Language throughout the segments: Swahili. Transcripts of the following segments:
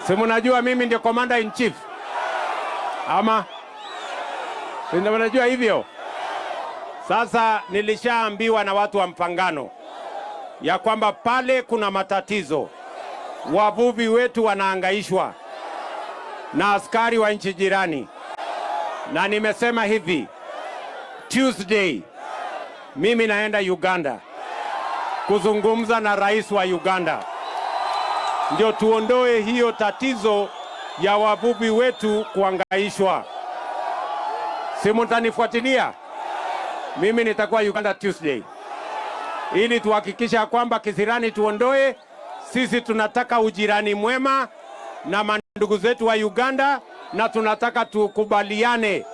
Si mnajua mimi ndio commander in chief, ama si ndio mnajua hivyo? Sasa nilishaambiwa na watu wa Mfangano ya kwamba pale kuna matatizo, wavuvi wetu wanaangaishwa na askari wa nchi jirani, na nimesema hivi, Tuesday mimi naenda Uganda kuzungumza na rais wa Uganda, ndio tuondoe hiyo tatizo ya wavuvi wetu kuangaishwa. Si mtanifuatilia? Mimi nitakuwa Uganda Tuesday ili tuhakikisha kwamba kisirani tuondoe. Sisi tunataka ujirani mwema na mandugu zetu wa Uganda, na tunataka tukubaliane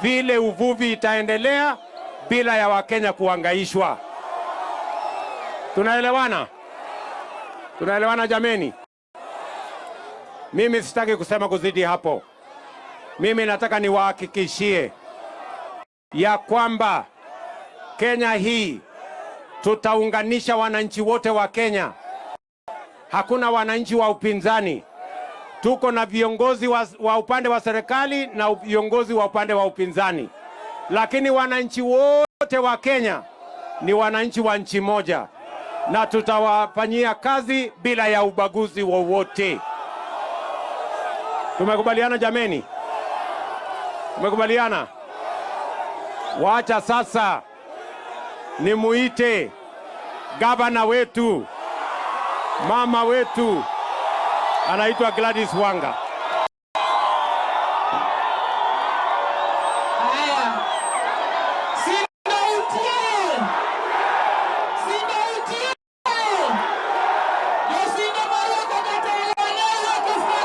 vile uvuvi itaendelea bila ya Wakenya kuangaishwa. Tunaelewana? Tunaelewana jameni? Mimi sitaki kusema kuzidi hapo. Mimi nataka niwahakikishie ya kwamba Kenya hii tutaunganisha wananchi wote wa Kenya. Hakuna wananchi wa upinzani. Tuko na viongozi wa upande wa serikali na viongozi wa upande wa upinzani, lakini wananchi wote wa Kenya ni wananchi wa nchi moja, na tutawafanyia kazi bila ya ubaguzi wowote. Tumekubaliana jameni? Tumekubaliana? Wacha sasa nimuite gavana wetu, mama wetu, anaitwa Gladys Wanga.